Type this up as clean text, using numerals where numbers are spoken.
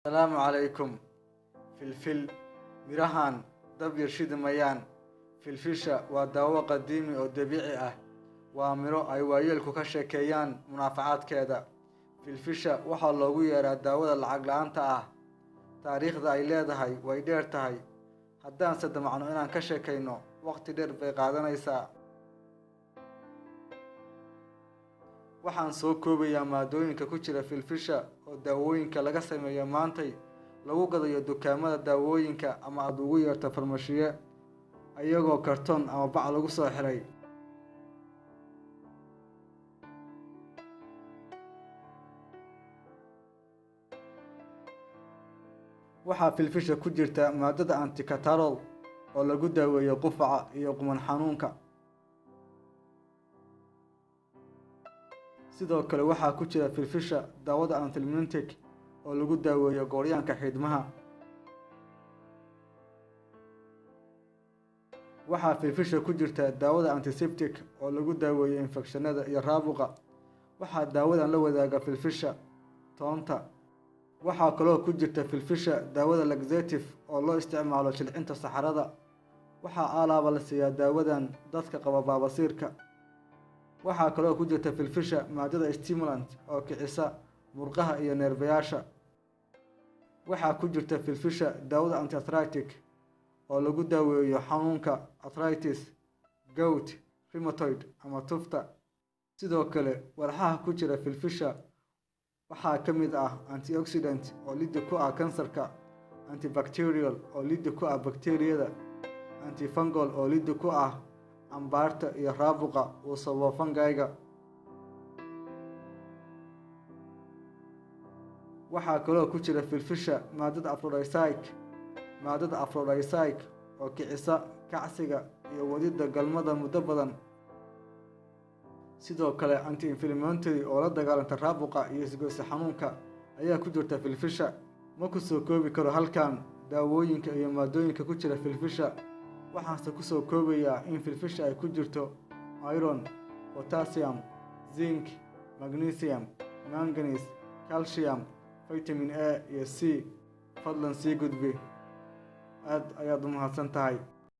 Asalaamu calaykum. Filfil mirahan dab yar shidi mayaan. Filfisha waa daawo qadiimi oo dabiici ah. Waa miro ay waayeelku ka sheekeeyaan munaafacaadkeeda. Filfisha waxaa loogu yeeraa daawada lacag la'aanta ah. Taariikhda ay leedahay way dheer tahay. Haddaanse damacno inaan ka sheekayno, waqti dheer bay qaadanaysaa. Waxaan soo koobayaa maadooyinka ku jira filfisha oo daawooyinka laga sameeyo maantay lagu gadayo dukaamada daawooyinka ama aad ugu yeerto farmashiye, ayagoo kartoon ama bac lagu soo xiray. Waxaa filfisha ku jirta maadada anticatarol oo lagu daaweeyo qufaca iyo quman xanuunka. Sidoo kale waxaa ku jira filfisha daawada anthelmintic oo lagu daaweeyo gooryaanka xiidmaha. Waxaa filfisha ku jirta daawada antiseptic oo lagu daaweeyo infekshanada iyo raabuqa. Waxaa daawadan la wadaaga filfisha toonta. Waxaa kaloo ku jirta filfisha daawada laxative oo loo isticmaalo jilcinta saxarada. Waxaa alaaba la siiyaa daawadan dadka qaba baabasiirka. Waxaa kaloo ku jirta filfisha maadada stimulant oo kicisa murqaha iyo neerfayaasha. Waxaa ku jirta filfisha daawada antiarthritic oo lagu daaweeyo xanuunka arthritis, gout, rheumatoid ama tufta. Sidoo kale walxaha ku jira filfisha waxaa ka mid ah antioxidant oo liddi ku ah kansarka, antibacterial oo liddi ku ah bakteeriyada, antifungal oo liddi ku ah ambaarta iyo raabuqa uu sababo fangayga. Waxaa kaloo ku jira filfisha maadada aphrodisiac, maadada aphrodisiac oo kicisa kacsiga iyo wadida galmada muddo badan. Sidoo kale anti-inflammatory oo la dagaalanta raabuqa iyo isgoyska xanuunka ayaa ku jirta filfisha. Ma ku soo koobi karo halkan daawooyinka iyo maadooyinka ku jira filfisha. Waxaanse ku soo koobayaa in filfisha ay ku jirto iron, potassium, zinc, magnesium, manganese, calcium, vitamin A iyo C. Fadlan sii gudbi. Aad ayaad u mahadsan tahay.